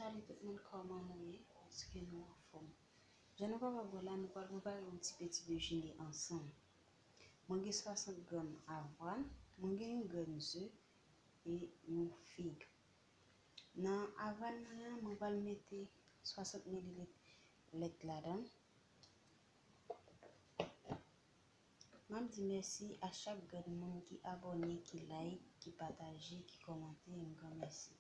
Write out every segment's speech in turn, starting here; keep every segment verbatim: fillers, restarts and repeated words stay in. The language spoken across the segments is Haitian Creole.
Salut tout moun, kòman nou ye? Èske nou anfòm? Jan nou kapab wè la, nou pral prepare yon ti peti dejene ansanm. Mwen gen swasant grenn avwàn, mwen gen yon grenn ze e yon fig. Nan avwàn mwen an, mwen pral mete swasant mililit lèt ladan l. M ap di mèsi a chak grenn moun ki abòne, ki like, ki pataje, ki kòmante, yon gran mèsi.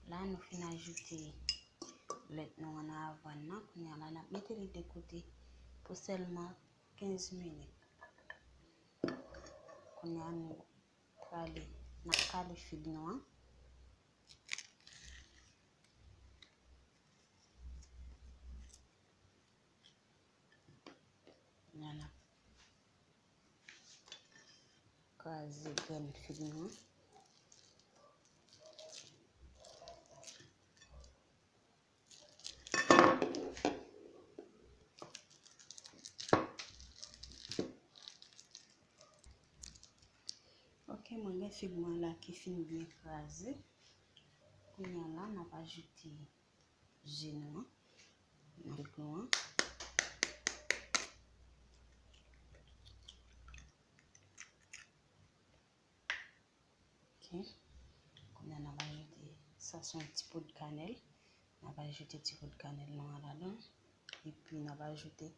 La, nou fin ajoute lèt nou an nan avwàn nan. Kounye a la, n ap mete li de kote pou sèlman kenz minit. Kounye a, nou prale, n ap kale fig nou an. Kounye a n ap kraze grenn fig nou an. Ok, mwen gen fig mwen la ki fin byen kraze. Kounye a la, n ap ajoute ze nou an nan fig nou an. Ok. Kounye a, n ap ajoute, sa se yon ti poud kanèl. N ap ajoute ti poud kanèl nou an ladan. Epi, n ap ajoute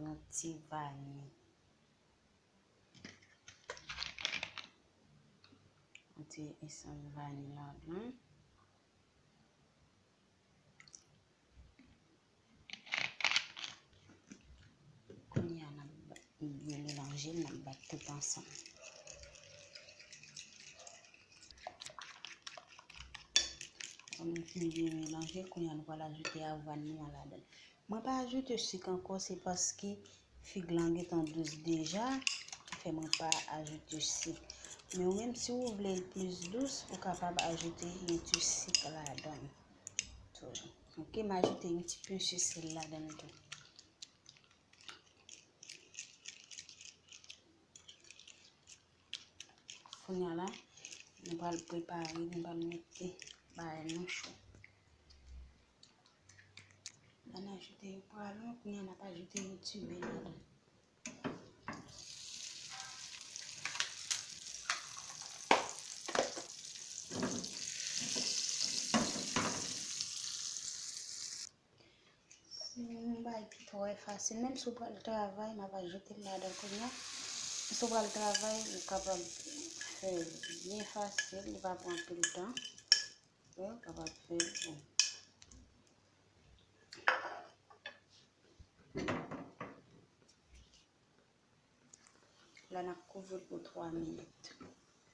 yon ti vani. Yon ti esans vani ladan. Kounye a, n ap ba-, byen melanje l, n ap bat tout ansanm. Lè nou fin byen melanje, kounye a, nou pral ajoute avwàn nou an ladan l. Mwen pa ajoute sik ankò, se paske fig lan gentan dous deja, ki fè mwen pa ajoute sik. Men ou menm, si ou vle l plis dous, ou kapab ajoute yon ti sik ladan l. Toujou. Ok, m ajoute yon ti penche sèl ladan l tou. Kounye a la, nou pral prepare, nou pral mete bagay nou cho. La, n ajoute yon pwalon, kounye a, n ap ajoute yon timen ladan. Se yon bagay ki trè fasil. Menm si w pral travay, m ap ajoute l ladan kounye a. Si w pral travay, ou kapab fè l byen fasil, li pa pran anpil tan. Wi, ou kapab fè l. Bon. La, n ap kouvri l pou twa minit. Men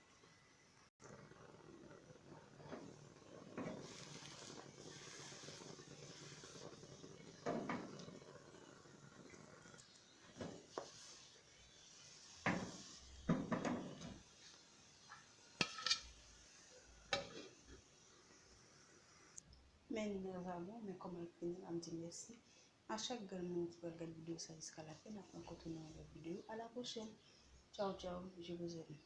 li nan va bon, men kòman l fini, m ap di mèsi a chak grenn moun ki pral gade videyo sa jiska lafen. N ap rankontre nan yon lòt videyo. A la pwochèn. Tchaw, tchaw. Je vous aime.